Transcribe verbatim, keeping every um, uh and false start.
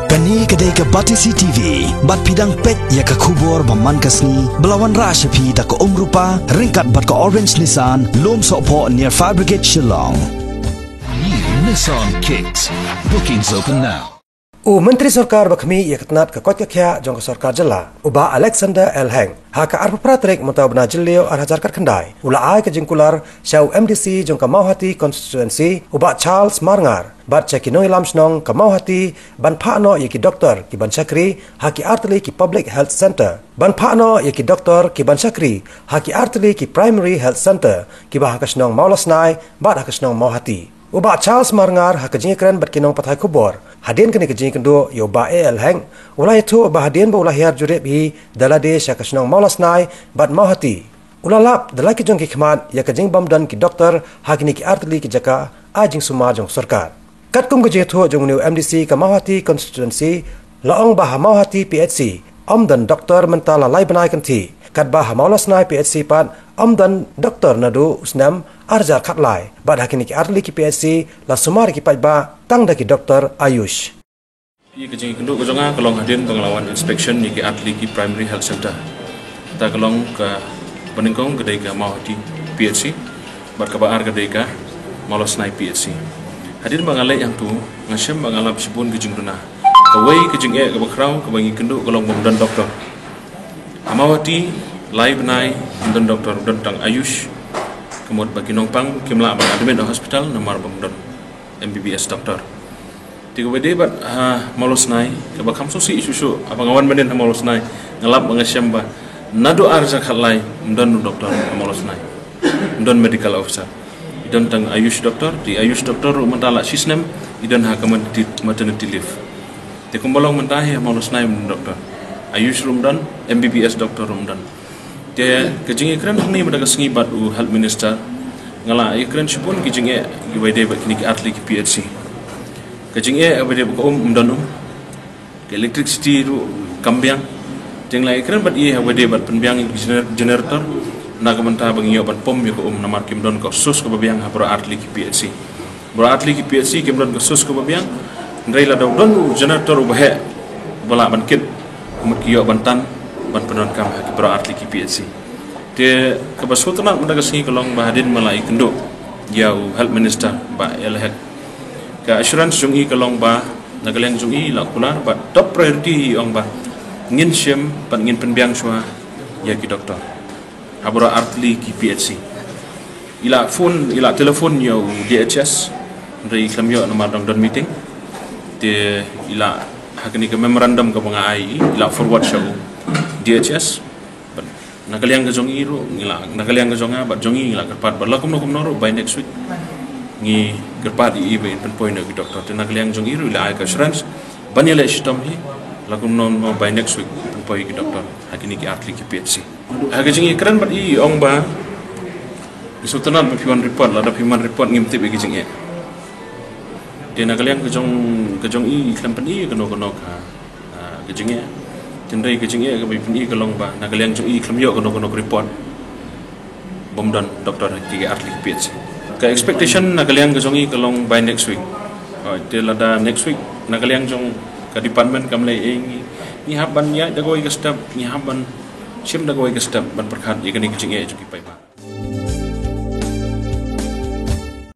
Kane ka dei ka Batesi T V, bad phi dang peit ïa ka khubor ba man ka sngi, ba la wanrah sha phi da ka Umrupa, ryngkat bad ka Orange Nissan, Lumsohphoh near Fire Brigade Shillong. New Nissan Kicks. Bookings open now. U Myntri Sorkar ba khmih ïa ka tnat ka koit ka khiah jong ka sorkar jylla, u Bah Alexander L Heng, ha ka arphew phra tarik mynta u bnai Jylliew ar hajar khatkhyndai, u la ai ka jingkular sha u M D C jong ka Mawhati Constituency, u Bah Charles Marngar, bad sha ki nongïalam shnong ka Mawhati ban phah noh ïa ki doktor ki ban shakri ha ki artylli ki Public Health Centre, ban phah noh ïa ki doktor ki ban shakri ha ki artylli ki Primary Health Centre kiba ha ka shnong Mawlasnai bad ha ka shnong Mawhati. U Bah Charles Marngar ha ka jingïakren bad ki nongpathai khubor hadien kane ka jingïakynduh ïa u Bah A L Heng, u la ïathuh ba hadien ba u la hiar jurip hi da lade sha ka shnong Mawlasnai bad Mawhati, u la lap da la ki jong ki khmat ïa ka jingbym don ki doktor ha kine ki artylli ki jaka ai jingsumar jong sorkar. Katkum ka jingïathuh jong une u M D C ka Mawhati Constituency, la ong ba ha Mawhati P H C ym don doktor mynta la lai bnai kynthih, katba ha Mawlasnai P H C pat ym don doktor naduh u snem ar hajar khatlai, bad ha kine ki artylli ki P H C la sumar ïa ki paidbah tang da ki doktor Ayush. Ïa ka jingïakynduh ka jong nga ka long hadien ba nga la wan inspection ïa ki artylli ki Primary Health Centre. Ta ka long, kaba nyngkong ka dei ka Mawhati P H C, bad kaba ar ka dei ka Mawlasnai P H C. Hadien ba nga leit hangtu, nga shem ba nga lap shibun ki jingduna. Kawei ka jingeh kaba khraw kaba ngi kynduh ka long bym don doktor. Ha Mawhati, lai bnai ym don doktor, don tang Ayush. Ka mut ba ki nongpang kim lah ban admit ha hospital namar bym don M B B S doktor. Te kaba dei bad ha Mawlasnai, kaba kham sngewsih shuh shuh, haba nga wan mynnin ha Mawlasnai, nga lap ba nga shem ba naduh ar hajar khatlai ym don u doktor ha Mawlasnai. Ym don medical officer. I don tang Ayush doktor, te Ayush doktor ruh mynta la shisnem i don ha ka maternity, maternity leave. Te kumba long mynta hi ha Mawlasnai ym don doktor. Ayush ruh ym don, M B B S doktor ruh ym don. Te ka jingïakren hangne mynta ka sngi bad u Health Minister, nga la ïakren shibun ki jingeh kiba dei bad kine ki artylli ki P H C. Ka jingeh kaba dei bad ka um, ym don um. Ka electricity ruh kam biang. Te nga la ïakren bad i ha kaba dei bad pynbiang ïa ki gener-, generator, na ka bynta ba ngin ïoh ban pump ïa ka um namar kim don ka source kaba biang ha baroh artylli ki P H C. Baroh artylli ki P H C kim don ka source kaba biang. Hynrei lada u don u generator uba heh, uba lah ban kit, ka mut ki ïoh ban tan ban pyndonkam ha ki baroh artylli ki P H C. Te kaba sngewtynnat mynta ka sngi ka long ba hadien ba la ïakynduh ïa u Health Minister Bah A L Hek, ka assurance jong i ka long ba na ka liang jong i la kular, bad top priority i ong ba ngin shim bad ngin pynbiang shuwa ïa ki doktor ha baroh artylli ki P H C. I la phone, i la telephone ïa u D H S, hynrei i khlem ïoh namar dang don meeting. Te i la, ha kane ka memorandum kaba nga ai i, i la forward sha u D H S. Bad na ka liang ka jong i ruh, ngi la, na ka liang ka jong nga bad jong i ngi la kyrpad bad la kumno kumno ruh by next week ngi kyrpad ïa i ba in pynpoi noh ki doktor. Te na ka liang jong i ruh i la ai ka assurance ban ïaleh shitom hi, la kumno kumno by next week pynpoi ki doktor ha kine ki artylli ki P H C. Ha ka jingïakren bad i, i ong ba i sngewtynnat ba phi wan report, lada phim wan report ngim tip ïa ka jingeh. Te na ka liang ka jong, ka jong i, i khlem pyni kano kano ka, ah, ka jingeh. Hynrei ka jingeh kaba i pyni ka long ba na ka liang jong i i khlem ïoh kano kano ka report bym don doktor ha kine ki artylli ki P H C. Ka expectation na ka liang ka jong i ka long by next week. Hooid, te lada next week na ka liang jong ka department kam leh ei, ngi, ngi hap ban ïaid da kawei ka step, ngi hap ban shim da kawei ka step ban pyrkhat ïa kane ka jingeh jong ki paidbah.